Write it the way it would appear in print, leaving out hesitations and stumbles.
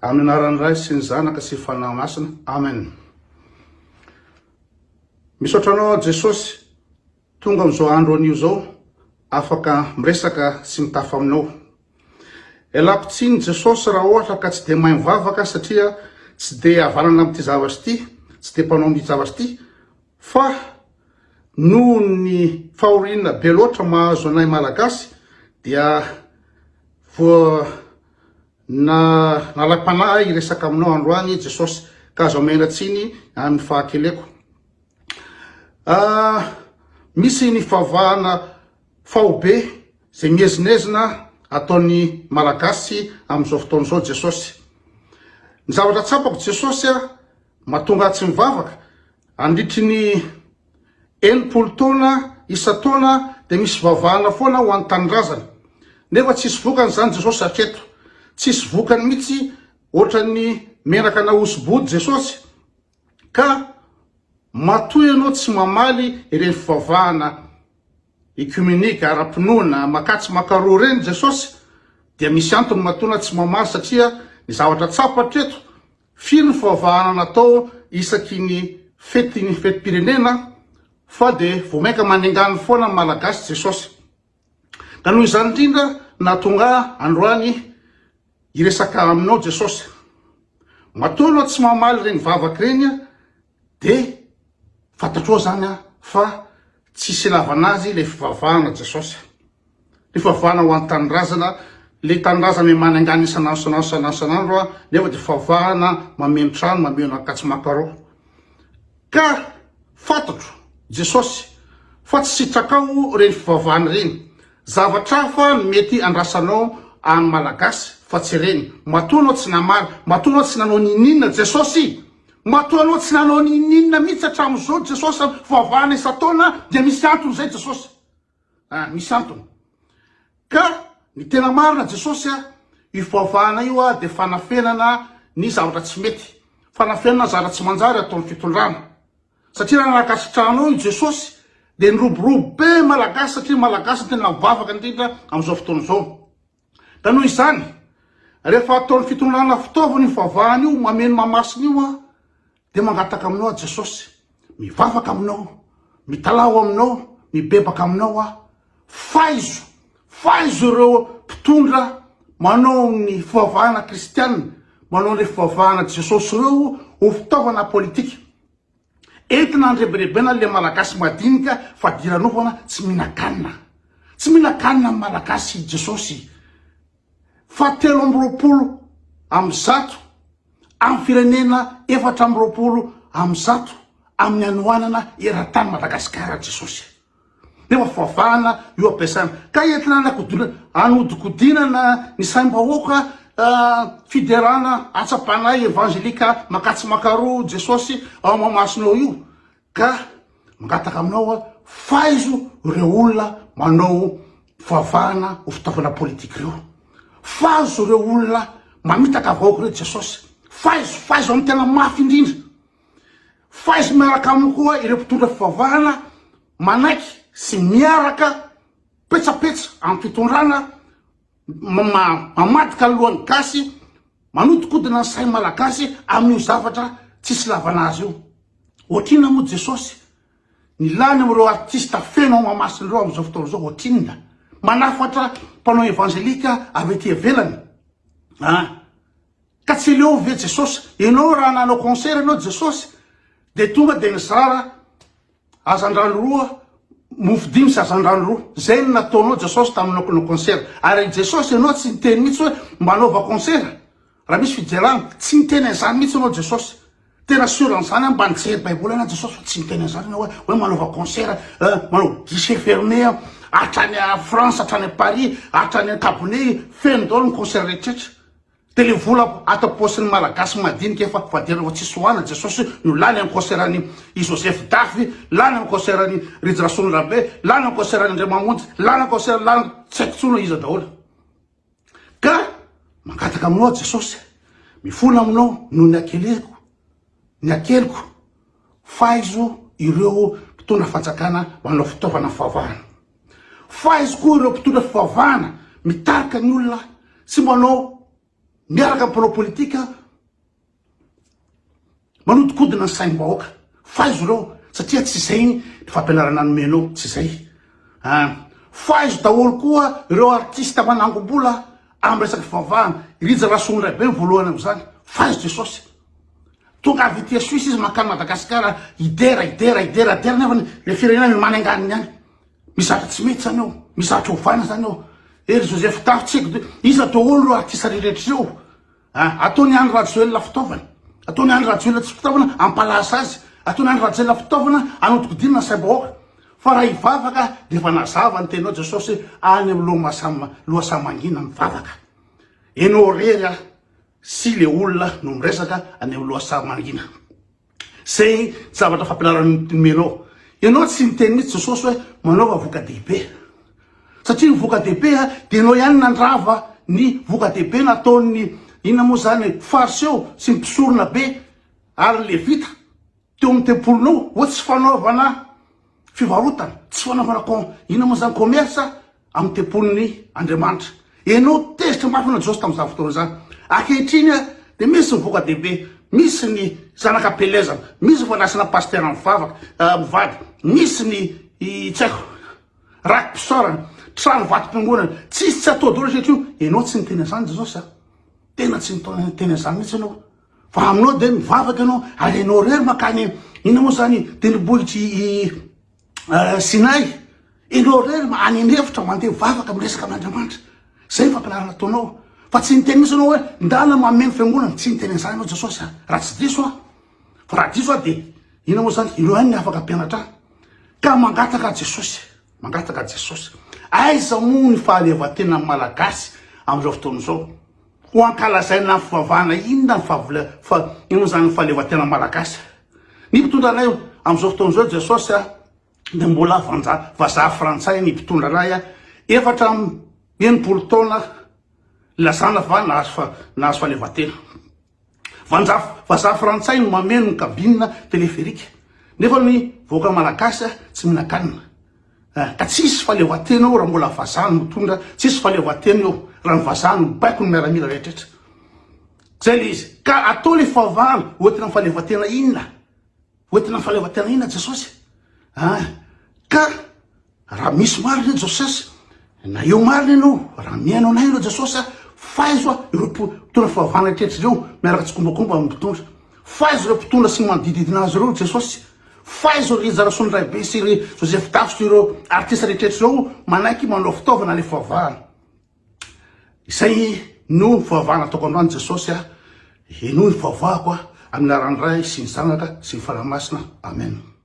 Amin'ny anaran'ny Ray sy ny Zanaka sy Fanahy Masina. Amen. Misaotra anao aho Jesosy, tonga amin'izao andro anio izao, afaka miresaka sy mitafa aminao. Ialako tsiny Jesosy raha ohatra ka tsy dia mahay mivavaka satria tsy dia havanana amin'ity zavatra ity, tsy dia mpanao amin'ity zavatra ity, fa noho ny fahoriana be loatra mahazo anay Malagasy dia voa na nalaim-panahy hiresaka aminao androany Jesosy ka aza omena tsiny amin'ny fahakeleko. Ah, misy ny fivavahana faobe izay miezinezina ataon'ny Malagasy amin'izao fotoana izao Jesosy. Ny zavatra tsapako Jesosy a, mahatonga ahy tsy mivavaka, andritry ny 60 taona isan-taona dia misy vavahana foana ho an'ny tanindrazana. Nefa tsisy vokany izany Jesosy hatreto. Tsisy vokany mihitsy ohatran'ny menaka nahoso-body Jesosy. Ka matoa ianao tsy mamaly ireny fivavahana ecuménique, ara-pinoana, makatsy makaroa ireny Jesosy dia misy antony matoa na tsy mamaly satria ny zavatra tsapa hatreto Firy ny fivavahana natao isaky ny fety ny fetim-pirenena fa dia vao mainka manengany foana ny Malagasy Jesosy. Ka noho izany indrindra nahatonga ahy androany hiresaka aminao Jesosy. Matoa ianao tsy mamaly ireny vavaka ireny dia fantatrao zany fa tsisy ilavana azy ilay fivavahana Jesosy. Le fivavahana ho an'ny tanindrazana, le tanindrazana mimanangana isan'andro isan'andro isan'andro isan'andro a, nefa dia fivavahana mameno trano, mameno ankatso makarô. Ka fantatro Jesosy fa tsy sitrakao ireny fivavahana ireny. Zavatra hafa no mety andrasanao any Malagasy fa tsy ireny. Matoa anao tsy namaly, matoa anao tsy nanao ninoninona Jesosy! Matoa anao tsy nanao ninoninona mihitsy hatramin'izao Jesosy fivavahana isan-taona dia misy antony izay Jesosy. Ah, misy antony. Ka ny tena marina Jesosy a, io fivavahana io a dia fanafenana ny zavatra tsy mety, fanafenana zavatra tsy manjary ataon'ny fitondrana. Satria raha nankasitrahanao i Jesosy dia niroborobo be Malagasy satria Malagasy no tena mivavaka indrindra amin'izao fotoana izao. Ka noho izany, rehefa ataon'ny fitondrana fitaovana io fivavahana io, mameno mamasina io aho, dia mangataka aminao aho Jesosy, mivavaka aminao, mitalaho aminao, mibebaka aminao aho, faizo, faizo ireo mpitondra manao ny fivavahana kristiana, manao ny fivavahana Jesosy ireo ho fitaovana politika. Entina andrebirebena le malagasy madinika fadiranovana tsy mihinan-kanina. Tsy mihinan-kanina ny malagasy Jesosy. Fa 123 amin'ny firenena 124 amin'ny hanoanana eran-tany Madagasikara Jesosy. Nefa fivavahana io ampiasaina. Ka entina anakodina, anodikodinana ny saim-bahoaka fiderana atsapanahy evangelika makatsy makaroa Jesosy ao Mahamasina ao io. Ka mangataka aminao aho, faizo ireo olona manao fivavahana ho fitaovana politika ireo. Faizo ireo olona mamitaka vahoaka ireo Jesosy. Faizo, faizo amin'ny tena mafy indrindra. Faizo miaraka aminy koa ireo mpitondra fivavahana manaiky sy miaraka petsapetsa amin'ny fitondrana mamadika ny lohan'ny gasy, manodikodina ny sain'ny malagasy amin'io zavatra tsisy ilavana azy io. Ohatrinona moa Jesosy ny lany amin'ireo artista feno ao Mahamasina ireo amin'izao fotoana izao? Ohatrinona? Manafatra mpanao evangelika avy aty ivelany. Ah. Ka tsy aleo ve Jesosy, ianao raha nanao concert ianao Jesosy de tonga de nizara hazandrano roa, mofo dimy sy hazandrano roa, zay no nataonao Jesosy taminao nanao concert, ary Jesosy ianao tsy niteny mihitsy hoe manaova concert raha misy fijerana, tsy niteny an'izany mihitsy ianao Jesosy. Tena sur an'izany aho, mba nijery baiboly anah Jesosy fa tsy niteny an'izany ianao hoe hoe manaova concert, manao guichet fermé hatrany France, hatrany Paris, hatrany Antabone, feno daholo ny concert rehetra. Dia le vola ato am-paosin'ny Malagasy madinika efa voaderana fa tsisy hohanina, Jesosy no lany amin'ny concert-n'i i Joseph Dafy, lany amin'ny concert-n'i Rija Rasolondrabe, lany amin'ny concert-n'i Andriamamonjy, lany amin'ny concert, lany tsy haiko intsony hoe iza daholo. Ka mangataka aminao aho Jesosy, mifona aminao noho ny hakeleko, ny hakeliko, faizo ireo mpitondra fanjakana manao fitaovana fivavahana. Faizo koa ireo mpitondra fivavahana mitarika ny olona sy manao. Miaraka amin'ny mpanao politika manodikodina ny saim-bahoaka. Faizo ireo satria tsy izay ny fampianarana nomenao, tsy izay. Ah, faizo daholo koa ireo artista manangom-bola amin'ny resaka fivavahana. I Rija Rasoandraibe ny voalohany amin'izany. Faizo Jesosy. Tonga avy ety Suisse izy mankany Madagasikara hidera, hidera, hidera, hidera nefa ny firenena mimanenganiny ihany. Misy zavatra tsy mety zany eo, misy zavatra ovaina zany eo. Ery Joseph Tafo tsy haiko iza daholo ireo artiste rehetra ireo. Ah, ataony Andry Rajoelina fitaovana. Ataony Andry Rajoelina tsy fitaovana hampalaza azy. Ataony Andry Rajoelina fitaovana hanodikodinana ny saim-bahoaka. Fa raha hivavaka dia efa nazava ny teninao Jesosy any amin'ny lohamasam lohasaha mangina mivavaka. Enao rery ah sy le olona no miresaka any amin'ny lohasaha mangina. Zay zavatra fampianarana nomenao. Ianao tsy niteny mihitsy Jesosy hoe manaova voka-dehibe. Satria ny voka-dehibe dia ianao ihany nandrava ny voka-dehibe nataon'ny inona moa zany fariseo sy ny mpisorona be ary ny levita teo amin'ny tempolinao hoe tsy fanaovana fivarotana, tsy fanaovana com inona moa zany commerce amin'ny tempolin'ny Andriamanitra. Ianao tezitra mafy anao Jesosy tamin'izany fotoana izany. Ankehitriny dia misy ny voka-dehibe, misy ny zanaka am-pielezana, misy ny fandraisana pasitera mivavaka, mivady, misy ny tsy haiko raki-pisaorana, trano vatom-piangonana, tsisy tsy atao daholo ankehitriny. Ianao tsy niteny an'izany Jesosy a. Tena tsy niteny an'izany mihitsy ianao. Fa aminao dia mivavaka ianao ary ianao irery mankany inona moa izany tendrombohitr'i Sinay. Ianao irery any an'efitra mandeha mivavaka miresaka amin'Andriamanitra. Izay ny fampianarana ataonao. Fa tsy niteny mihitsy ianao hoe ndana mameno fiangonana. Tsy niteny an'izany ianao Jesosy a. Raha tsy diso aho. Fa raha diso aho dia inona moa izany? Ireo ihany ny afaka hampianatra ahy. Ka mangataka Jesosy. Mangataka Jesosy. Aiza moa ny fahaleovantenan'ny Malagasy amin'izao fotoana izao? Ho ankalazaina amin'ny fivavahana inona ny fahavola fa inona izany ny fahaleovantenan'ny Malagasy? Ny mpitondra anay amin'izao fotoana izao Jesosy a dia mbola vanja vazaha frantsay ny mpitondra anay a 64 taona ilazana fa nahazo fa nahazo fahaleovantena. Vanja vazaha frantsay no mameno ny cabine téléphérique nefa ny vahoaka malagasy tsy mihinan-kanina. Ka tsisy fahaleovantena eo raha mbola vazaha no mitondra, tsisy fahaleovantena eo raha ny vazaha no mibaiko ny miaramila rehetrarehetra. Zay le izy. Ka atao le fivavahana hoentina amin'ny fahaleovantena inona? Hoentina amin'ny fahaleovantena inona Jesosy? Ah, ka Raha misy marina i Josesy, na eo marina ianao, raha mihaino anay ianao Jesosy a, faizo a ireo mpitondra fivavahana rehetra ireo miaraka tsikombakomba amin'ny mpitondra. Faizo ireo mpitondra sy ny manodididina azy ireo Jesosy. Faizo ry Zarasoandraibe sy ry Joseph Dafo sy ireo artista rehetra ireo manaiky manao fitaovana ilay fivavahana. Izay no fivavahana ataoko androany Jesosy a, henoy ny fivavahako a, amin'ny anaran'ny Ray sy ny Zanaka sy ny Fanahy Masina. Amen.